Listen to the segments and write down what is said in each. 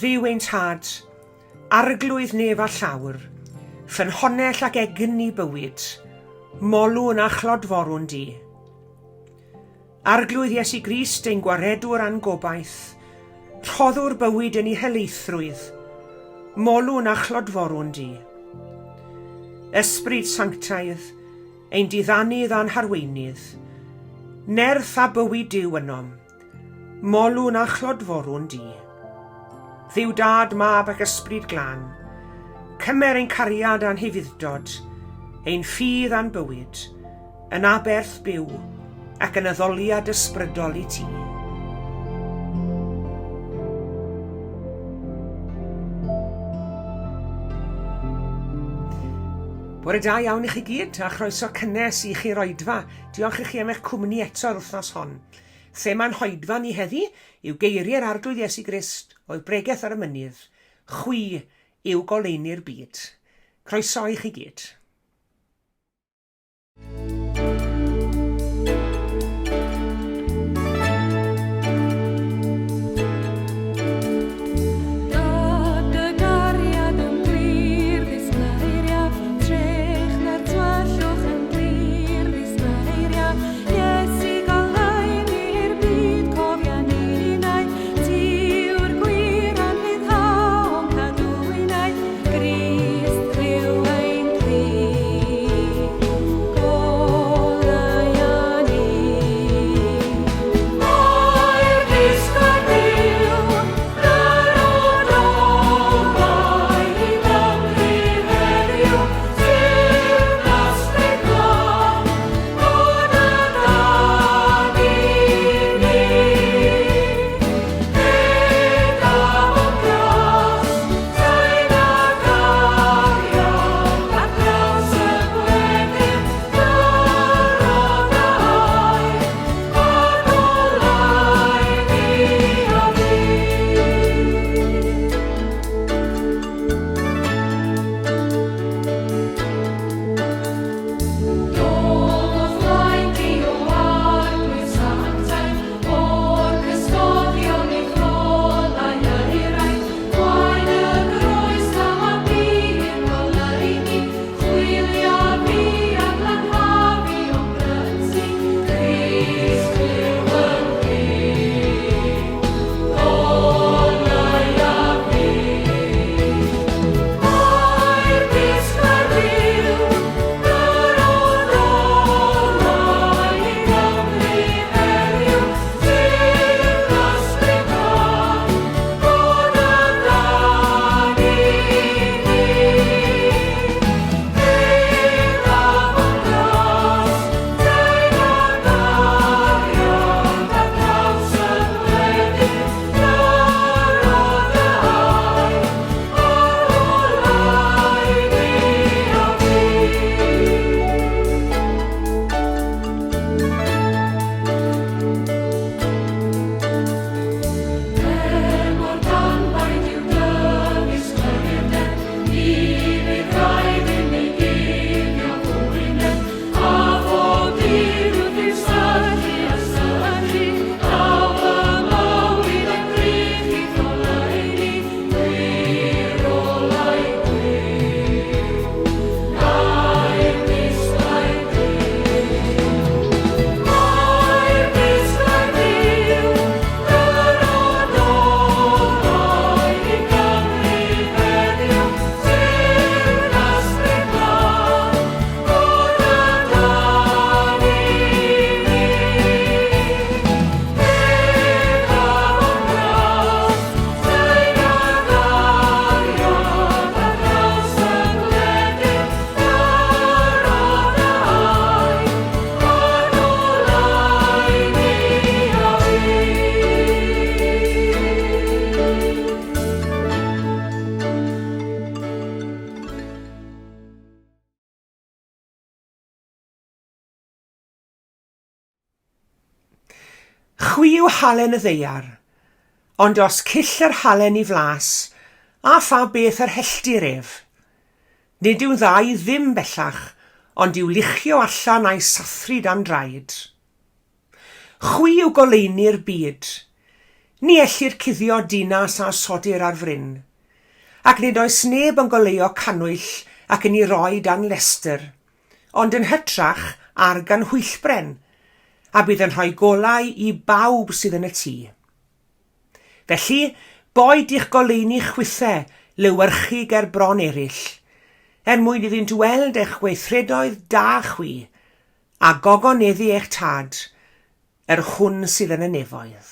Dduw ein Tad, Arglwydd nef a llawr, ffynhonnell ac egni bywyd, molwn a chlodforwn di. Arglwydd Iesu Grist ein Gwaredwr a'n gobaith, rhoddwr bywyd yn ei helaethrwydd, molwn a chlodforwn di. Ysbryd Sanctaidd, ein diddanydd a'n harweinydd, nerth a bywyd Duw ynom, Molwn a chlodforwn di. Dduw Dad, Mab ac Ysbryd Glân, cymer ein cariad a'n hufudd-dod, ein ffydd a'n bywyd, yn aberth byw ac yn addoliad ysbrydol i ti. Bore da iawn i chi gyd, a chroeso cynnes i chi'r oedfa. Diolch i chi am eich cwmni eto'r wythnos hon. Thema'n hoedfa ni heddi yw geiriau'r Arglwydd Iesu Grist o'i bregeth ar y mynydd, Chwi yw goleuni'r byd. Croeso i chi gyd. Iesu goleuni'r byd, cofia ninnau, Ti yw'r gwir anrhyddhau o'n cadwynau, Grist, clyw ein cri, goleua ni. Mae'r disglair byw, yr o'r i Gymru heddiw, teyrnas dy glân, Bod y Dad i ni, gyda bob gras, sain a gariad, ar draws y gwledydd, dyro dy air, a goleuni a fi. Dod o'th flaen di, O Arglwydd Sanctaidd, O'r cysgodion i'th rolau euraidd, Gwaed y groes daw a bu'r goleuni, Chwilia fi a glanha fi o'm brysi, Crist byw yn fi, goleua fi. Mae'r disglair byw, yr o'r olau i Gymru heddiw, teyrnas dy glân, bod yn dad i ni. Gyda fy ngras, deu'n a gariad ar draws y gwledydd, dyro dy air, ar olau ni a fi. Er mor danbaid yw dy ddisgleirdeb, ni fydd raid inni guddio fwyneb, a phob dydd wrth i'w syllu a syllu, daw fy mywyd yn gryf i'th oleuni, gwir olau gwyw, gair disglair byw. Mae'r disglair byw, yr odolau i Gymru heddiw, teyrnas dy glân, bod yn dad i ni. Gyda fy ngras, sain a gariad ar draws y gwledydd, dyro dy air, ar olau ni a fi. Chwi yw halen y ddaear, ond os cyll yr halen i flas, a pha beth yr helltir ef? Nid yw'n dda i ddim bellach, ond i'w luchio allan a'i sathru dan draed. Chwi yw goleuni'r byd. Ni ellir cuddio dinas a sodir ar fryn. Ac nid oes neb yn goleuo cannwyll ac yn ei roi dan lestr, ond yn hytrach ar ganhwyllbren, a bydd yn rhoi golau i bawb sydd yn y tŷ. Felly, boed i'ch goleuni chwithe lewyrchu ger bron eraill, er mwyn iddynt weld eich gweithredoedd da chwi, a gogoneddu eich Tad, yr hwn sydd yn y nefoedd.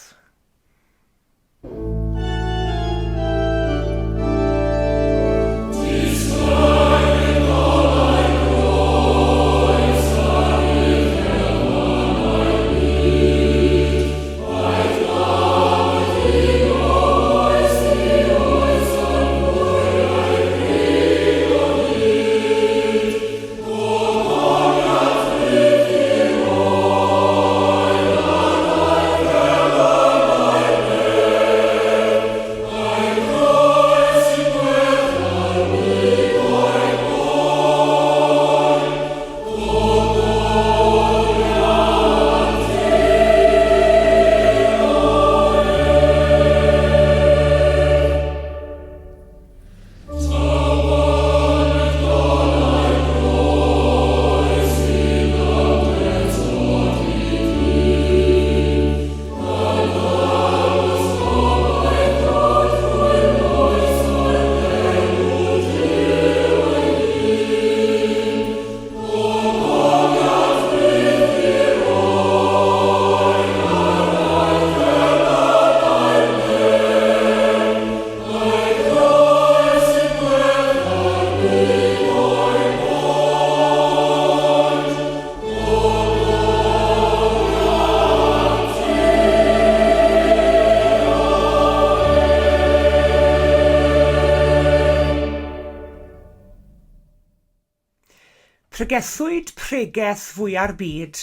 Pregethwyd pregeth fwya'r byd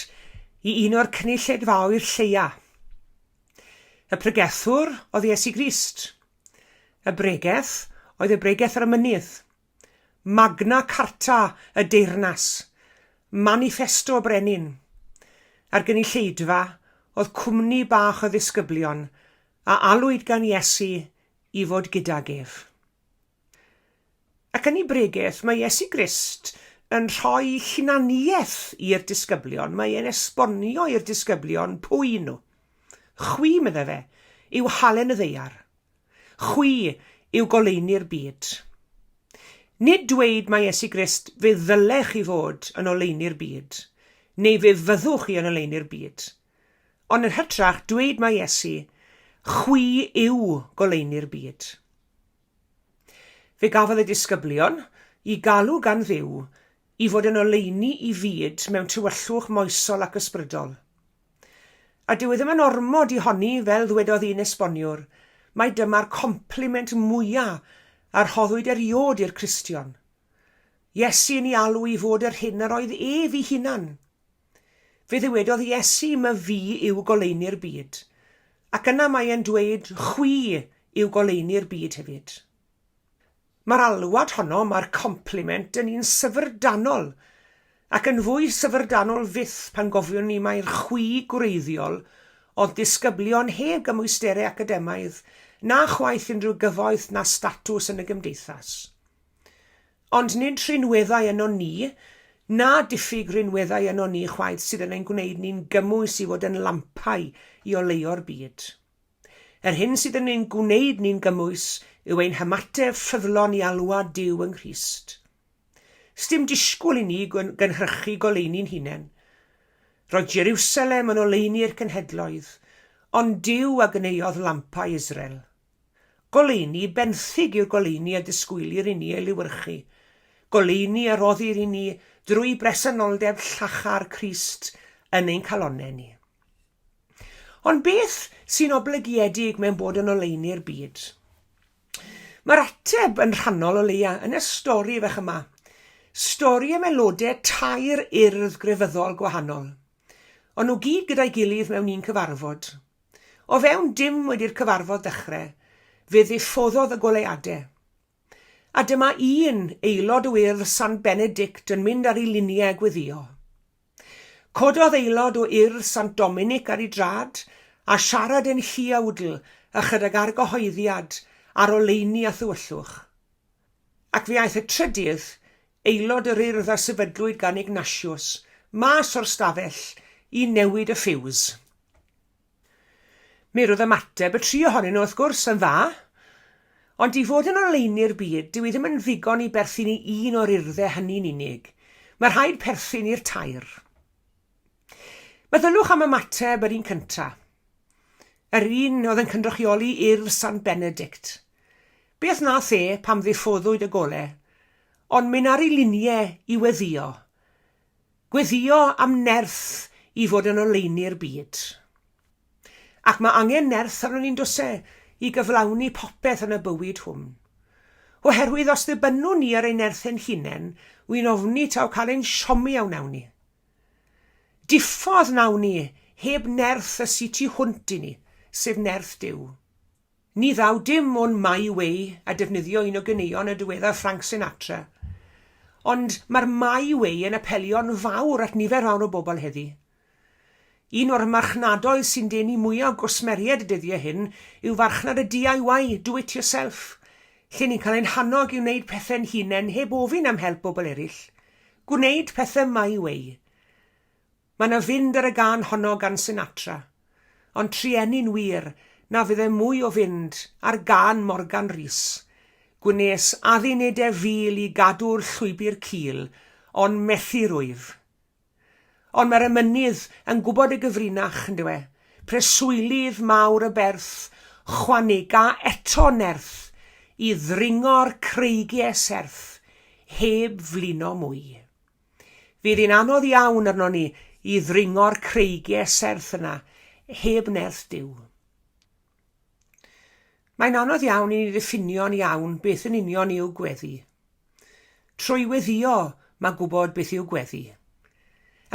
i un o'r cynulleidfaoedd lleia. Y pregethwr oedd Iesu Grist. Y bregeth oedd y bregeth ar y mynydd. Magna Carta y deyrnas. Maniffesto y brenin. A'r gynulleidfa oedd cwmni bach o ddisgyblion a alwyd gan Iesu i fod gydag ef. Ac yn ei bregeth mae Iesu Grist yn rhoi hunaniaeth i'r disgyblion, mae e'n esbonio i'r disgyblion pwy nhw. Chwi, meddai fe, yw halen y ddaear. Chwi yw goleuni'r byd. Nid dweud mae Iesu Grist fe ddylech chi fod yn oleuni'r byd, neu fe fyddwch chi yn oleuni'r byd. Ond yn hytrach dweud mae Iesu, chwi yw goleuni'r byd. Fe gafodd y disgyblion eu galw gan Dduw i fod yn oleuni i fyd mewn tywyllwch moesol ac ysbrydol. A dyw e ddim yn ormod i honni, fel ddwedodd un esboniwr, mai dyma'r compliment mwya a rhoddwyd eriôd i'r Cristion. Iesu yn ei alw i fod yr hyn yr oedd ef ei hunan. Fe ddywedodd Iesu, My fi yw goleuni'r byd. Ac yna mae e'n dweud, Chwi yw goleuni'r byd hefyd. Mae'r alwad honno, mae'r compliment yn un syfrdanol, ac yn fwy syfrdanol fyth pan gofiwn ni mai'r chwi gwreiddiol oedd disgyblion heb gymwysterau academaidd, na chwaith unrhyw gyfoeth na statws yn y gymdeithas. Ond nid rhinweddau ynon ni, na diffyg rhinweddau ynon ni chwaith sydd yn ein gwneud ni'n gymwys i fod yn lampau i oleuo'r byd. Yr hyn sydd yn ein gwneud ni'n gymwys yw ein hymateb ffyddlon i alwad Duw yng Nghrist. Sdim disgwyl i ni gynhyrchu goleuni'n hunain. Roedd Jeriwsalem yn oleuni'r cenhedloedd, ond Duw a gwneuodd lampau Israel. Goleuni benthyg yw'r goleuni a disgwylir i ni ei lewyrchu, goleuni a roddir i ni drwy bresenoldeb llachar Crist yn ein calonnau ni. Ond beth sy'n oblygiedig mewn bod yn oleuni'r byd? Mae'r ateb yn rhannol o leia yn y stori fach yma. Stori am aelodau tair urdd grefyddol gwahanol. O'n nhw gyd gyda'i gilydd mewn un cyfarfod. O fewn dim wedi'r cyfarfod ddechrau, fe ddiffoddodd y goleuadau. A dyma un aelod o Urdd Sant Benedict yn mynd ar ei liniau a gweddïo. Cododd aelod o Urdd Sant Dominic ar ei drad a siarad yn huawdl a chydag argyhoeddiad ar oleuni a thywyllwch. Ac fe aeth y trydydd, aelod yr urdd a sefydlwyd gan Ignatius, mas o'r stafell i newid y ffiws. Mi roedd ymateb y tri ohonyn nhw, wrth gwrs, yn dda. Ond i fod yn oleuni'r byd, dyw hi ddim yn ddigon i berthyn i un o'r urddau hynny'n unig. Mae rhaid perthyn i'r tair. Meddyliwch am ymateb yr un cynta'. Yr un oedd yn cynrychioli Urdd Sant Benedict. Beth nath e pam ddiffoddwyd y gole? Ond mynd ar ei linie i weddïo. Gweddïo am nerth i fod yn oleuni'r byd. Ac mae angen nerth arnon ni'n does e, i gyflawni popeth yn y bywyd hwn. Oherwydd os ddibynnwn ni ar ein nerth ein hunain, wi'n ofni taw cael ein siomi a wnawn ni. Diffodd wnawn ni heb nerth y sy tu hwnt i ni, sef nerth Duw. Ni ddaw dim o'n My Way a defnyddio un o ganeuon y diweddar Frank Sinatra. Ond mae'r My Way yn apelio'n fawr at nifer fawr o bobl heddi. Un o'r marchnadoedd sy'n denu mwyaf o gwsmeriaid y dyddiau hyn yw farchnad y DIY, do it yourself, lle ni'n cael ein hannog i wneud pethau'n hunain heb ofyn am help bobl eraill. Gwneud pethau my way. Mae 'na fynd ar y gân honno gan Sinatra, ond trueni'n wir na fydde mwy o fynd ar gân Morgan Rees. Gwnes addunedau fil i gadw'r llwybr cul, ond methu rwyf. Ond mae'r emynydd yn gwybod y gyfrinach, yn dyw e? Preswylydd mawr y berth, chwanega eto nerth i ddringo'r creigiau serth heb flino mwy. Fydd hi'n anodd iawn arnon ni i ddringo'r creigiau serth yna heb nerth Duw. Mae'n anodd iawn i ni ddiffinio'n iawn beth yn union yw gweddi. Trwy weddïo mae gwybod beth yw gweddi.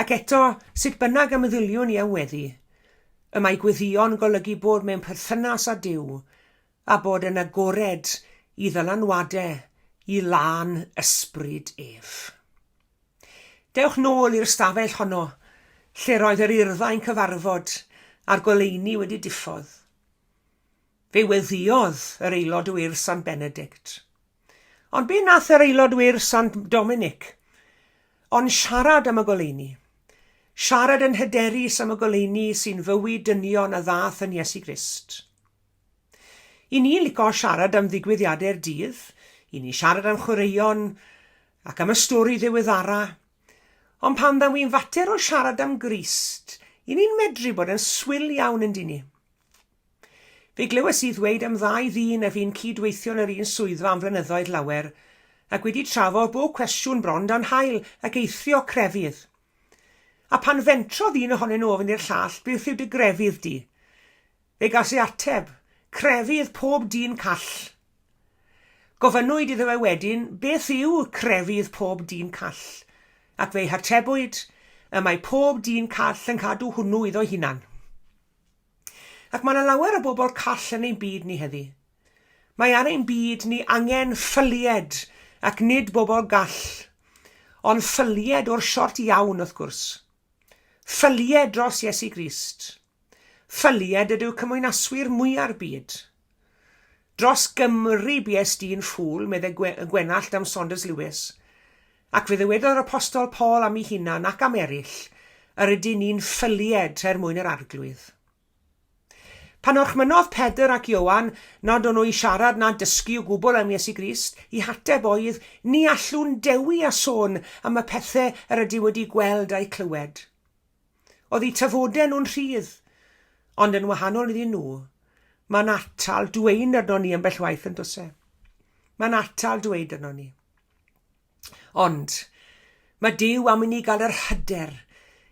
Ac eto, sut bynnag y meddyliwn ni am weddi, y mae gweddïo'n golygu bod mewn perthynas â Duw a bod yn agored i ddylanwadau i lân ysbryd ef. Dewch nôl i'r stafell honno lle roedd yr urddau'n cyfarfod a'r goleuni wedi diffodd. Fe weddïodd yr aelod o Urdd Sant Benedict. Ond be nath yr aelod o Urdd Sant Dominic? Ond siarad am y goleuni. Siarad yn hyderus am y goleuni sy'n fywyd dynion a ddath yn Iesu Grist. I ni'n lico siarad am ddigwyddiadau'r dydd, i ni siarad am chwaraeon ac am y stori ddiweddara. Ond pan ddaw i'n fater o siarad am Grist, i ni'n medru bod yn swil iawn yn ni. Fe glywes i ddweud am ddau ddyn a fu'n cyd-weithio yn yr un swyddfa am flynyddoedd lawer, ac wedi trafod bob cwestiwn bron dan haul ac eithrio crefydd. A pan fentrodd un ohonyn nhw ofyn i'r llall, beth yw dy grefydd di? Fe gas ei ateb, Crefydd pob dyn call. Gofynnwyd iddo fe wedyn, Beth yw crefydd pob dyn call? Ac fe'i hatebwyd, Y mae pob dyn call yn cadw hwnnw iddo'i hunan. Ac mae yna lawer o bobl call yn ein byd ni heddi. Mae ar ein byd ni angen ffylied ac nid bobl gall. Ond ffylied o'r siort iawn, wrth gwrs. Ffylied dros Iesu Grist. Ffylied ydyw cymwynaswyr mwya'r byd. Dros Gymru bues di'n ffŵl, medde Gwenallt am Saunders Lewis. Ac fe ddywedodd yr Apostol Paul am ei hunan ac am eraill, Yr ydyn ni'n ffylied er mwyn yr Arglwydd. Pan orchmynnodd Pedr ac Ioan nad o'n nhw i siarad na dysgu o gwbl am Iesu Grist, eu hateb oedd, Ni allwn dewi a sôn am y pethau yr ydym wedi gweld a'u clywed. Oedd eu tafodau nhw'n rhydd, ond yn wahanol iddyn nhw, mae'n atal dweud arnon ni ambell waith yn does e? Mae'n atal dweud arnon ni. Ond mae Duw am i ni gael yr hyder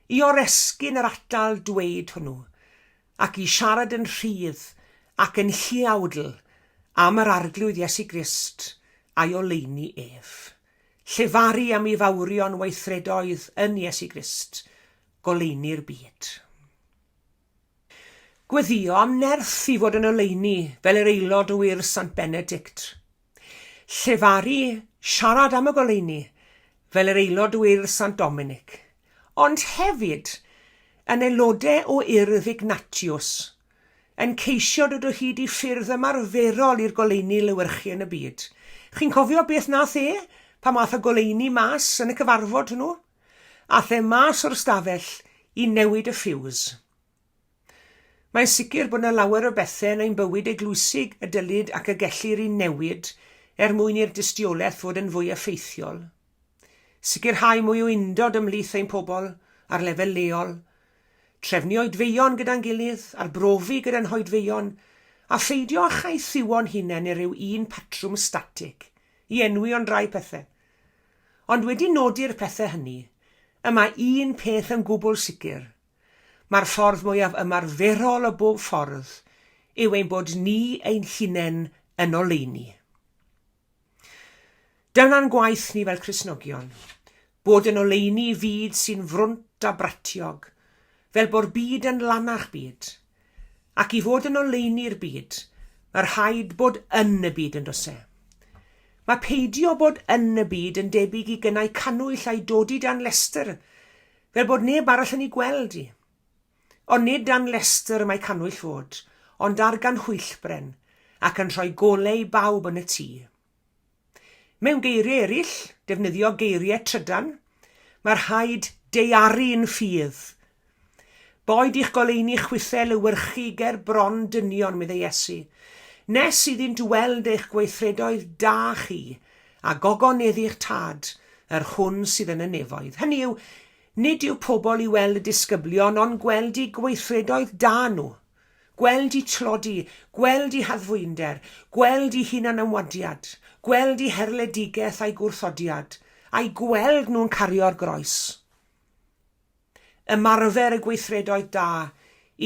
i oresgyn yr atal dweud hwnnw ac i siarad yn rhydd ac yn huawdl am yr Arglwydd Iesu Grist a'i oleuni ef. Llefaru am ei fawrion weithredoedd yn Iesu Grist, goleuni'r byd. Gweddïo am nerth i fod yn oleuni fel yr aelod o Urdd Sant Benedict. Llefaru, siarad am y goleuni, fel yr aelod o Urdd Sant Dominic. Ond hefyd, yn aelodau o Urdd Ignatius. yn ceisio dod o hyd i ffyrdd ymarferol i'r goleuni lewyrchu yn y byd. Chi'n cofio beth nath e pan ath y goleuni mas yn y cyfarfod hwnnw? Ath e mas o'r stafell i newid y ffiws. Mae'n sicr bod yna lawer o bethau yn ein bywyd eglwysig y dylid ac y gellir eu newid er mwyn i'r dystiolaeth fod yn fwy effeithiol. Sicrhau mwy o undod ymhlith ein pobl ar lefel leol, trefnu oedfeuon gyda'n gilydd, arbrofi gyda'n hoedfeuon, a pheidio â chaethiwo'n hunain i ryw un patrwm statig, i enwi ond rai pethau. Ond wedi nodi'r pethau hynny, y mae un peth yn gwbl sicr, mae'r ffordd mwyaf ymarferol o bob ffordd yw ein bod ni ein hunain yn oleuni. Dyna'n gwaith ni fel Cristnogion, bod yn oleuni i fyd sy'n frwnt a bratiog, fel bo'r byd yn lanach byd. Ac i fod yn oleuni i'r byd, mae rhaid bod yn y byd yn does e? Mae peidio bod yn y byd yn debyg i gynnau cannwyll a'i dodi dan lestr, fel bod neb arall yn ei gweld hi. Ond nid dan lestr y mae cannwyll fod, ond ar ganhwyllbren, ac yn rhoi golau i bawb yn y tŷ. Mewn geiriau eraill, defnyddio geiriau trydan, mae rhaid daearu'n ffydd. Boed i'ch goleuni chwithau lewyrchu ger bron dynion, meddai Iesu, nes iddynt weld eich gweithredoedd da chi, a gogoneddu'ch Tad, yr hwn sydd yn y nefoedd. Hynny yw, Nid yw pobl i weld y disgyblion ond gweld eu gweithredoedd da nhw, gweld eu tlodi, gweld eu haddfwynder, gweld eu hunanymwadiad, gweld eu herledigaeth a'u gwrthodiad, a'u gweld nhw'n cario'r groes. Ymarfer y gweithredoedd da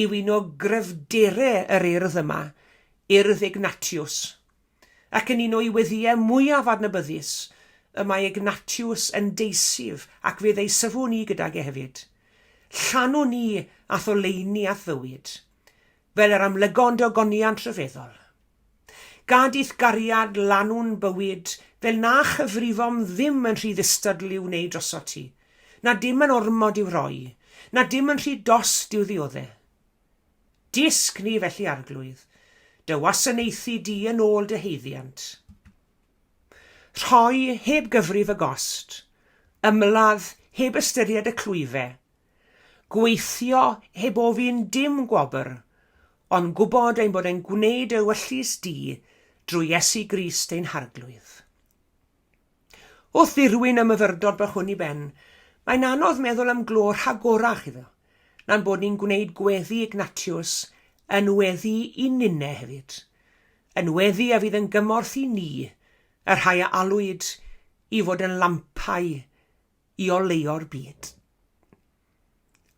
yw un o gryfderau yr urdd yma, Urdd Ignatius. Ac yn un o'i weddïau mwyaf adnabyddus, y mae Ignatius yn deisyf ac fe ddeisyfwn i gydag e hefyd. Llanwn ni a'th oleuni a'th fywyd, fel yr amlygon dy ogoniant rhyfeddol. Gad i'th gariad lanw'n bywyd fel na chyfrifom ddim yn rhy ddistadl i'w wneud drosot ti, na dim yn ormod i'w roi, na dim yn rhy dost i'w ddiodde'. Dysg ni felly, Arglwydd, dy wasanaethu di yn ôl dy haeddiant. Rhoi heb gyfrif y gost, ymladd heb ystyried y clwyfe, gweithio heb ofyn dim gwobr, ond gwybod ein bod yn gwneud ewyllys di drwy Iesu Grist ein Harglwydd. Wrth ddirwyn y myfyrdod bach hwn i ben, mae'n anodd meddwl am glo rhagorach iddo, na'n bod ni'n gwneud gweddi Ignatius yn weddi i ninne hefyd, yn weddi a fydd yn gymorth i ni, y rhai a alwyd i fod yn lampau i oleuo'r byd.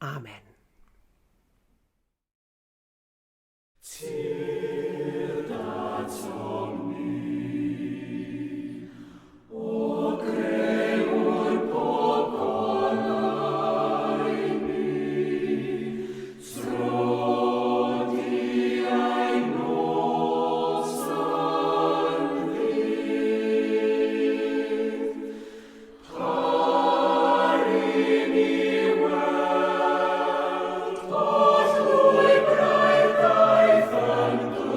Amen. Tyrd atom ni, O Grëwr pob goleuni, tro di ein nos a'n ddydd. Par i ni weld holl lwybrau'r daith yn glir.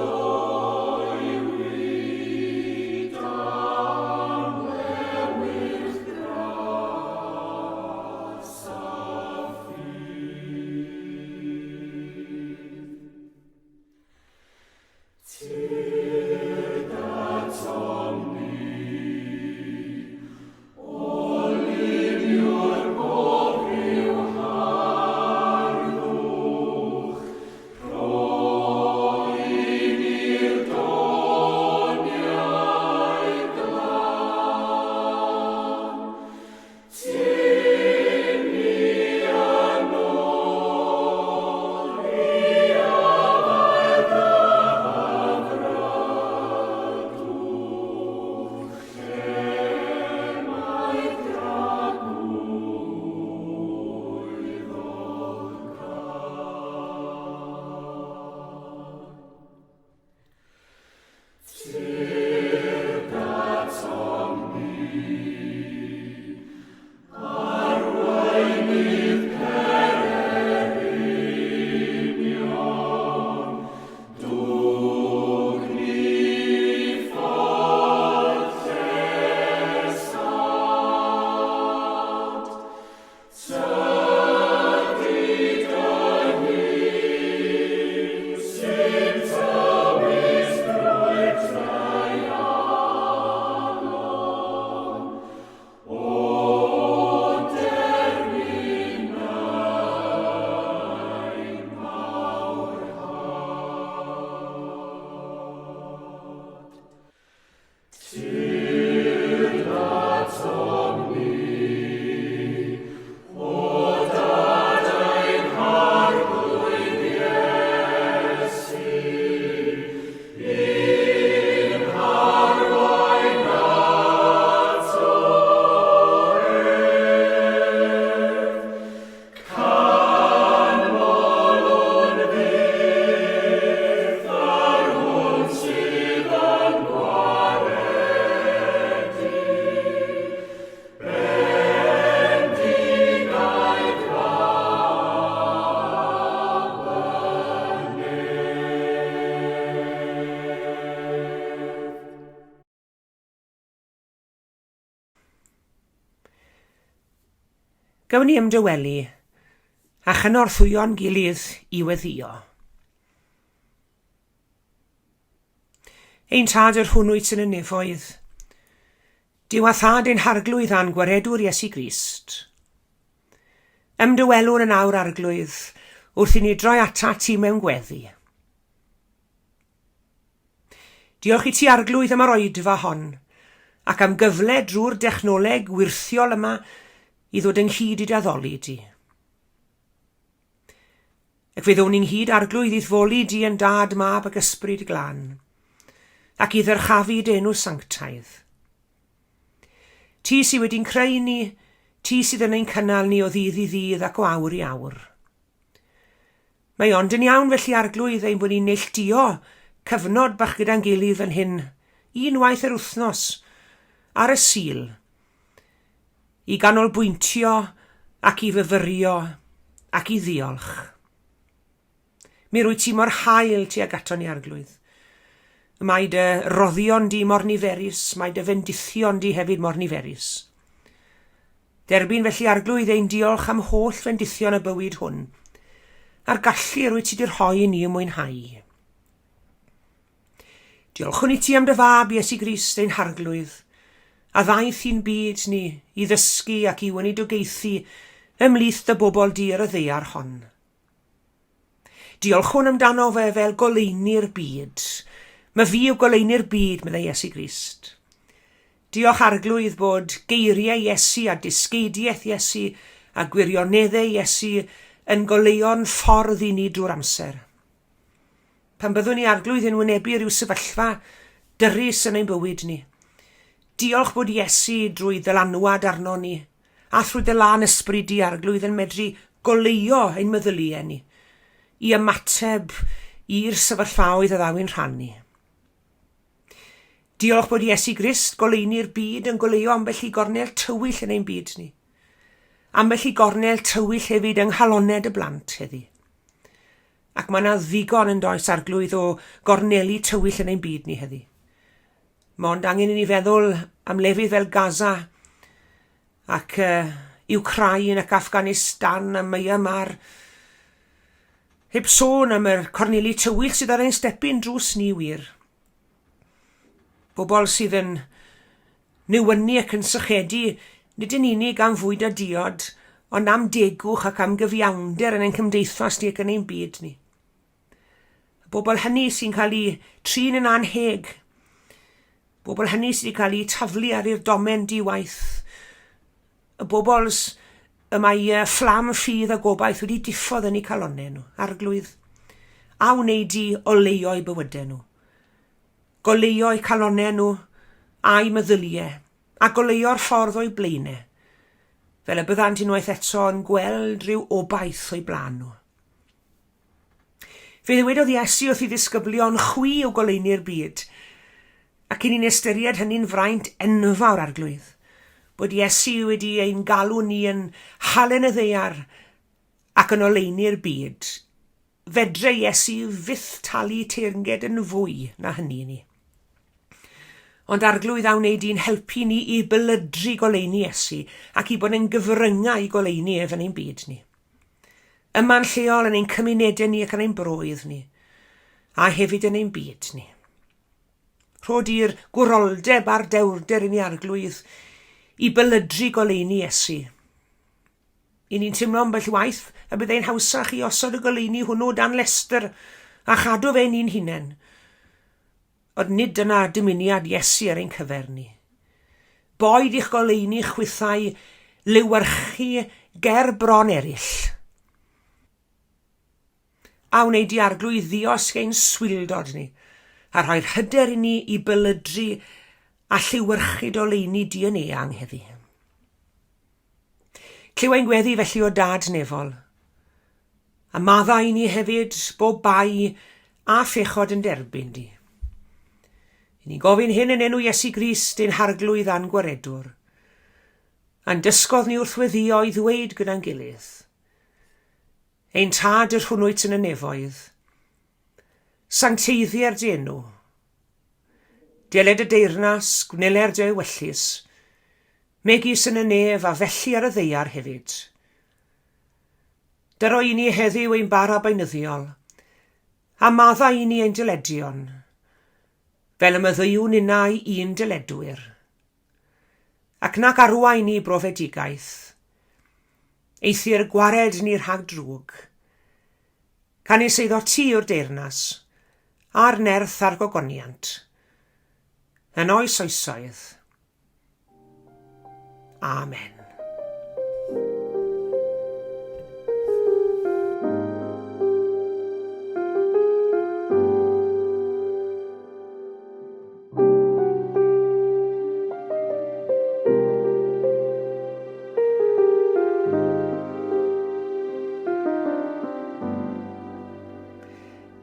Gawn ni ymdawelu a chynorthwyo'n gilydd i weddïo. Ein Tad yr hwn wyt yn y nefoedd, Duw a Thad ein Harglwydd a'n Gwaredwr Iesu Grist. Ymdawelwn yn awr, Arglwydd, wrth i ni droi atat ti mewn gweddi. Diolch i ti, Arglwydd, am yr oedfa hon, ac am gyfle drwy'r dechnoleg wyrthiol yma i ddod ynghyd i dy addoli di. Ac fe ddown ynghyd, Arglwydd, i'th foli di yn Dad, Mab ac Ysbryd Glân, ac i ddyrchafu dy enw sanctaidd. Ti sydd wedi'n creu ni, ti sydd yn ein cynnal ni o ddydd i ddydd ac o awr i awr. Mae ond yn iawn felly, Arglwydd, ein bod ni'n neilltuo cyfnod bach gyda'n gilydd fan hyn, un waith yr wythnos, ar y Sul, i ganolbwyntio ac i fyfyrio ac i ddiolch. Mi rwyt ti mor hael tuag aton ni, Arglwydd. Mae dy roddion di mor niferus, mae dy fendithion di hefyd mor niferus. Derbyn felly, Arglwydd, ein diolch am holl fendithion y bywyd hwn, a'r gallu yr wyt ti 'di rhoi i ni i'w mwynhau. Diolchwn i ti am dy Fab, Iesu Grist, ein Harglwydd, a ddaeth i'n byd ni i ddysgu ac i weinidogaethu ymhlith dy bobl di ar y ddaear hon. Diolchwn amdano fe fel goleuni'r byd. Mae fi yw goleuni'r byd, meddai Iesu Grist. Diolch Arglwydd bod geiriau Iesu a dysgeidiaeth Iesu a gwirioneddau Iesu yn goleuo'n ffordd i ni drwy'r amser. Pan byddwn ni Arglwydd yn wynebu rhyw sefyllfa dyrys yn ein bywyd ni, diolch bod Iesu drwy ddylanwad arno ni a thrwy dy lân ysbryd di, Arglwydd, yn medru goleuo ein meddyliau ni i ymateb i'r sefyllfaoedd a ddaw i'n rhan ni. Diolch bod Iesu Grist, goleuni'r byd, yn goleuo ambell i gornel tywyll yn ein byd ni. Ambell i gornel tywyll hefyd yng nghaloned y blant heddi. Ac mae yna ddigon yn does arglwydd o gorneli tywyll yn ein byd ni heddi. Mond angen i ni feddwl am lefydd fel Gaza ac uh, Ukraine ac Afghanistan a Myanmar. Heb sôn am yr corneli tywyll sydd ar ein stepyn drws ni wir. Bobl sydd yn newynu ac yn sychedu nid yn unig am fwyd a diod, ond am degwch ac am gyfiawnder yn ein cymdeithas ni ac yn ein byd ni. Y bobl hynny sy'n cael eu trin yn anheg, bobl hynny sydd wedi cael eu taflu ar i'r domen di-waith, y bobl y mae fflam ffydd a gobaith wedi diffodd yn eu calonnau nhw, arglwydd, a wnei di oleuo eu bywydau nhw. Goleuo eu calonnau nhw a'u meddyliau, a goleuo'r ffordd o'u blaenau, fel y byddant unwaith eto yn gweld rhyw obaith o'u blaen nhw. Fe ddywedodd Iesu wrth ei ddisgyblion, Chwi yw goleuni'r byd. Ac i ni'n ystyried hynny'n fraint enfawr, Arglwydd, bod Iesu wedi ein galw ni yn halen y ddaear ac yn oleuni'r byd. Fedre Iesu fyth talu teyrnged yn fwy na hynny i ni. Ond Arglwydd a wnei di'n helpu ni i bylydru goleuni Iesu ac i bod yn gyfryngau i goleuni ef yn ein byd ni. Yma'n lleol yn ein cymunedau ni ac yn ein broydd ni, a hefyd yn ein byd ni. Rho di'r gwroldeb a'r dewrder i ni Arglwydd i bylydru goleuni Iesu. I ni'n teimlo ambell waith y byddai'n hawsach i osod y goleuni hwnnw dan lestr a chadw fe ni'n hunain. Ond nid dyna dymuniad Iesu ar ein cyfer ni. Boed i'ch goleuni chwithau lewyrchu ger bron eraill. A wnei di Arglwydd ddiosg ein swildod ni, a rhoi'r hyder i ni i bylydru a llewyrchu d'oleuni di yn eang heddi. Clyw ein gweddi felly o Dad nefol, a maddau i ni hefyd bob bai a phechod yn derbyn di. I ni'n gofyn hyn yn enw Iesu Grist ein Harglwydd a'n Gwaredwr, a'n dysgodd ni wrth weddio i ddweud gyda'n gilydd, Ein Tad yr hwn wyt yn y nefoedd, sancteiddier dy enw, deled y deyrnas, gwneler dy ewyllys, megis yn y nef a felly ar y ddaear hefyd. Dyro i ni heddiw ein bara beunyddiol, a maddau i ni ein dyledion, fel y myddeuwn innau i'n dyledwyr. Ac nac arwain ni i brofedigaeth, eithr gwared ni rhag drwg. Canys eiddo ti yw'r deyrnas, a'r nerth a'r gogoniant, yn oes oesoedd. Amen.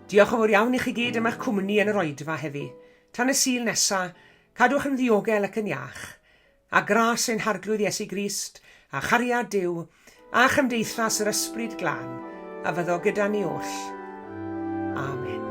Diolch yn fawr iawn i chi gyd am eich cwmni yn yr oedfa heddi. Tan y Sul nesa, cadwch yn ddiogel ac yn iach. A gras ein Harglwydd Iesu Grist, a chariad Duw, a chymdeithas yr Ysbryd Glân, a fyddo gyda ni oll. Amen.